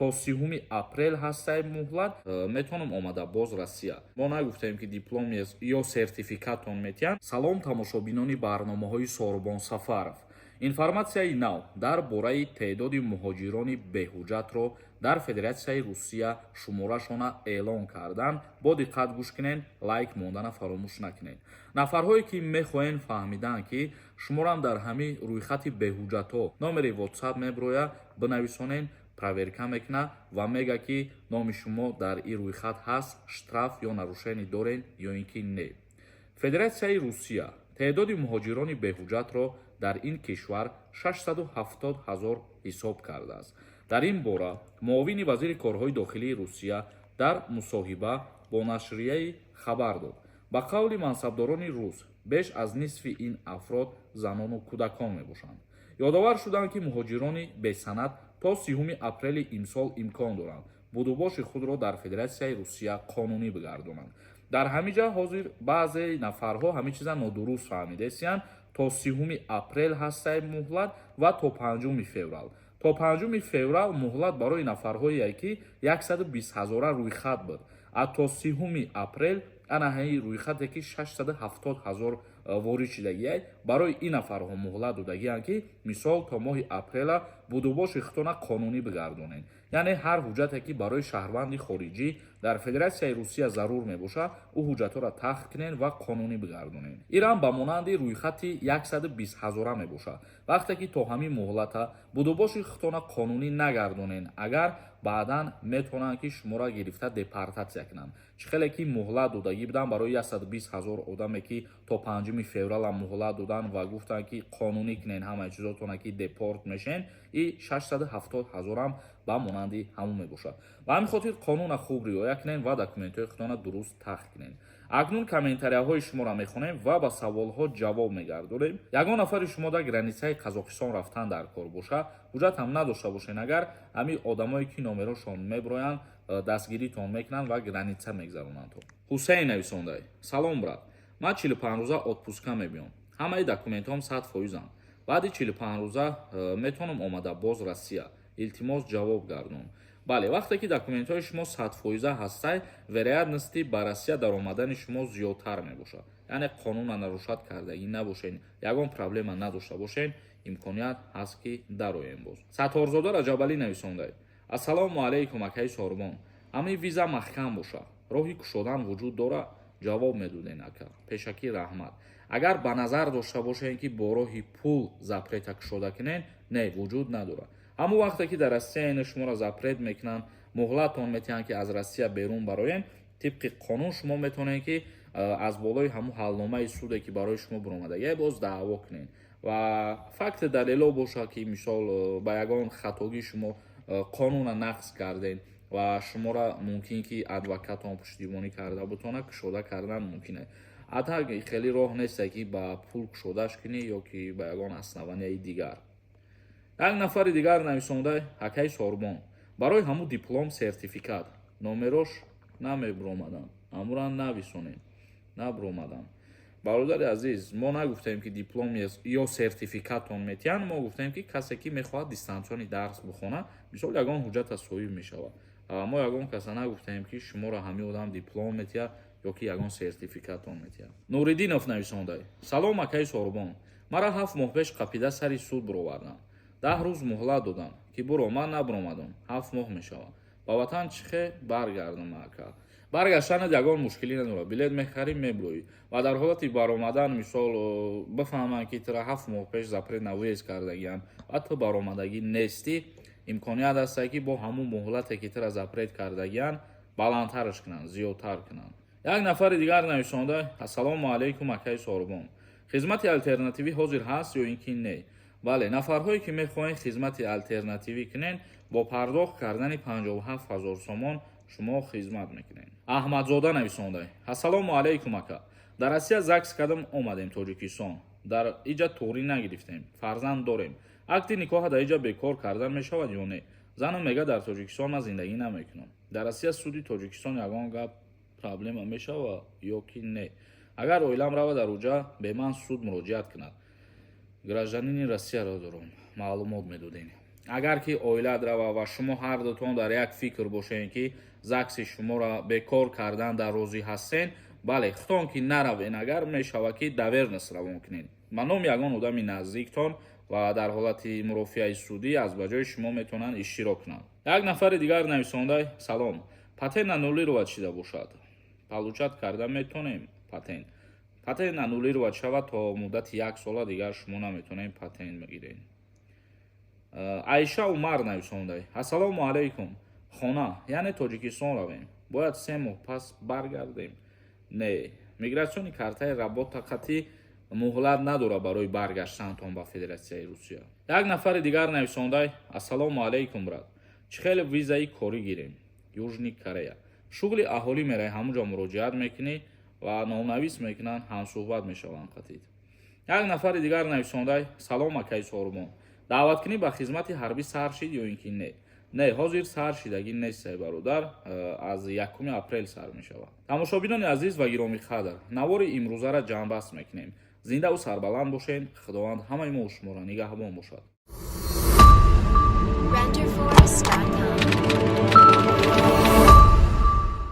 То 30-уми апрел ҳастай муҳлат, метавонам омада боз Россия. Мо нагуфтем, ки диплом ё сертификатон метиҳанд. Салом, тамошобинони барномаҳои Сорбон Сафаров. Информатсияи нав дар бораи теъдоди муҳоҷирони беҳуҷҷатро дар Федератсияи Русия шуморашона эълон карданд. Бо диққат гӯш кунед, лайк мондана фаромӯш накунед. Нафарҳое, ки мехоҳем фаҳмидан, ки шуморам дар ҳамин рӯйхати беҳуҷҷатҳо номери WhatsApp меброяд, бинависонед, проверка мекунад ва мега, ки номи шумо дар ин рӯйхат ҳаст, штраф ё нарушение доред ё ин ки не. Федератсияи Русия теъдоди муҳоҷирони беҳуҷҷатро дар ин кишвар 670 ҳазор ҳисоб кардааст. Дар ин бора муовини вазири корҳои дохилии Русия дар мусоҳиба бо нашрияи хабар дод. Ба қавли мансабдорони рус, беш аз нисфи ин афрод занону кӯдакон мебошанд. Ёдовар шуданд, ки муҳоҷирони бесанад то 30-уми апрели имсол имкон доранд будубоши худро дар Федератсияи Русия қонунӣ бигардонанд. Дар ҳамин ҷа ҳозир баъзе нафарҳо ҳамин чиза нодуруст фаҳмидесиянд. То 30-уми апрел ҳастай муҳлат ва то 5-уми феврал. То 5-уми феврал муҳлат барои нафарҳое, ки 120 ҳазора рӯйхат буд, а то 30-уми апрел ана ҳамин рӯйхате, ки 670 ҳазор ворид шудагиай, барои ин нафарҳо муҳлат додагианд, ки мисол то моҳи апрела будубоши худтона қонунӣ бигардонед. Яъне ҳар ҳуҷҷате, ки барои шаҳрванди хориҷӣ дар Федератсияи Русия зарур мебошад, ӯ ҳуҷҷатҳоро тахт кунед ва қонунӣ бигардонед. Ирам ба монанди рӯйхати 120 ҳазора мебошад. Вақте ки то ҳамин муҳлата будубоши худтона қонунӣ нагардонед, агар баъдан метавонанд, ки шуморо гирифта депортатсия кунанд. Чӣ хеле ки муҳлат додагӣ буданд барои 120 ҳазор одаме, ки то 5-уми февралам муҳлат доданд ва гуфтанд, ки қонунӣ кунед ҳамаи чизотона, ки депорт мешен, и 670 ҳазорам ба монанди ҳамон мебошад. Ба ҳамин хотир қонуна хуб риоя кунед ва документҳои худтона дуруст тахт кунед. Акнун комментарияҳои шуморо мехонем ва ба саволҳо ҷавоб мегардонем. Ягон нафари шумо дар границаи Қазоқистон рафтан дар кор боша, ҳуҷҷат ҳам надошта бошен, агар ҳамин одамое, ки номерошон меброянд, дастгиритон мекунанд ва граница мегзаронанд. Ҳусейн нависондай: «Салом, брат, ман 45 рӯза отпуска мебиём, ҳамаи документҳом 100 фоизам. Баъди 45 рӯза метавонам омада боз Россия? Илтимос, ҷавоб гардон». Бале, вақте ки документҳои шумо 100 фоиза ҳастай, вероятности ба Россия даромадани шумо зиёдтар мебошад. Яъне қонуна нарушать кардагӣ набошед, ягон проблема надошта бошед, имконият ҳаст, ки дароем боз. Сатторзода Раҷабалӣ нависондай: «Ассалому алайкум, акаи Сорбон. Ҳамин виза маҳкам боша, роҳи кушодан вуҷуд дорад? Ҷавоб медоден, ака, пешакӣ раҳмат». Агар ба назар дошта бошем, ки бо роҳи пул запрета кушода кунед, не, вуҷуд надорад. Ҳамон вақте ки дар Россия ина шуморо запрет мекунанд, муҳлатон метиҳанд, ки аз Россия берун бароем, тибқи қонун шумо метавонед, ки аз болои ҳамун ҳалномаи суде, ки барои шумо буромадагия, боз даъво кунед ва факти далело бошад, ки мисол ба ягон хатогӣ шумо қонуна нақз кардед ва шуморо мумкин ки адвокатон пуштибонӣ карда бутонад, кушода кардан мумкин аст. Ҳатта хеле роҳ несте, ки ба пул кушодаш кунӣ ё ки ба ягон основанияи дигар. Як нафари дигар нависонда: «Акаи Сорбон, барои ҳамун диплом, сертификат номерош намебуромаданд, ҳамура нависонем, набуромадам». Бародари азиз, мо нагуфтем, ки диплом ё сертификатон метиҳанд. Мо гуфтем, ки касе, ки мехоҳад дистанционный дарс бихонад, мисол ягон ҳуҷҷата соҳиб мешавад. Мо ягон каса нагуфтем, ки шуморо ҳамин одам диплом метиҳад ё ки ягон сертификатон метиҳад. Нуриддинов нависондай: «Салом, акаи Сорбон. Мара 7 моҳ пеш қапида сари суд буровардам, 10 рӯз муҳлат додам, ки буро, ман набуромадам, 7 моҳ мешавад. Ба ватан чӣ хе баргардам, ака?» Баргаштанат ягон мушкилӣ надорад, билет мехарӣ, меброӣ. Ва дар ҳолати баромадан, мисол, бифаҳманд, ки тура 7 моҳ пеш запрет на въезд кардагианд ва ту баромадагӣ нестӣ, имконият ҳаста, ки бо ҳамун муҳлате, ки тура запрет кардагианд, баландтараш кунанд, зиёдтар кунанд. Як нафари дигар нависонда: «Ассалому алайкум, акаи Сорбон. Хизмати алтернативӣ ҳозир ҳаст ё ин ки не?» Бале, нафарҳое, ки мехоҳед хизмати алтернативӣ кунед, бо пардохт кардани 57 ҳазор сомон шумо хизмат мекунед. Аҳмадзода нависонда: «Ассалому алайкум, ака. Дар Россия ЗАГС кардам, омадем Тоҷикистон, дар иҷа туғрӣ нагирифтем, фарзанд дорем. Акди никоҳа дар иҷа бекор кардан мешавад ё не? Занам мега, дар Тоҷикистон ман зиндагӣ намекунам. Дар Россия суди Тоҷикистон ягон гап проблема мешавад ё ки не? Агар оилам рава, дар уҷа бе ман суд муроҷиат кунад. Гражданини Россияро дорам. Маълумот медодем». Агар ки оилат рава ва шумо ҳар дутон дар як фикр бошед, ки ЗАГСи шуморо бекор кардан дар розӣ ҳастен, бале, худтон ки наравен, агар мешавад, ки доверенность равон кунед ба номи ягон одами наздиктон ва дар ҳолати мурофиаи судӣ аз ба ҷои шумо метавонанд иштирок кунанд. Як нафари дигар нависонда: «Салом, патент аннулировать шида бошад, получать карда метонем патент?» Патент аннулировать шавад, то муддати як сола дигар шумо наметонем патент бигиред. Айша Умар нависонда: «Ассалому алайкум, хона, яъне Тоҷикистон равем, бояд 3 моҳ пас баргардем?» Не, миграционный картаи работа қатӣ муҳлат надорад барои баргаштантон ба Федератсияи Русия. Як нафари дигар нависонда: «Ассалому алайкум, брат, чӣ хеле визаи корӣ гирем Южный Корея?» Шуғли аҳолӣ меравӣ, ҳамунҷо муроҷиат мекунӣ ва номнавис мекунанд, ҳамсӯҳбат мешаванд қатид. Як нафари дигар нависонда: «Салом, акаи Сорбон, даъваткунӣ ба хизмати ҳарбӣ сар шид ё ин ки не?» Не, ҳозир сар шидагӣ нестай, бародар, аз 1 апрел сар мешавад. Тамошобинони азиз ва гиромиқадр, навори имрӯзара ҷамъбаст мекунем. Зиндаву сарбаланд бошед, Худованд ҳамаи мо шуморо нигаҳбон бошад.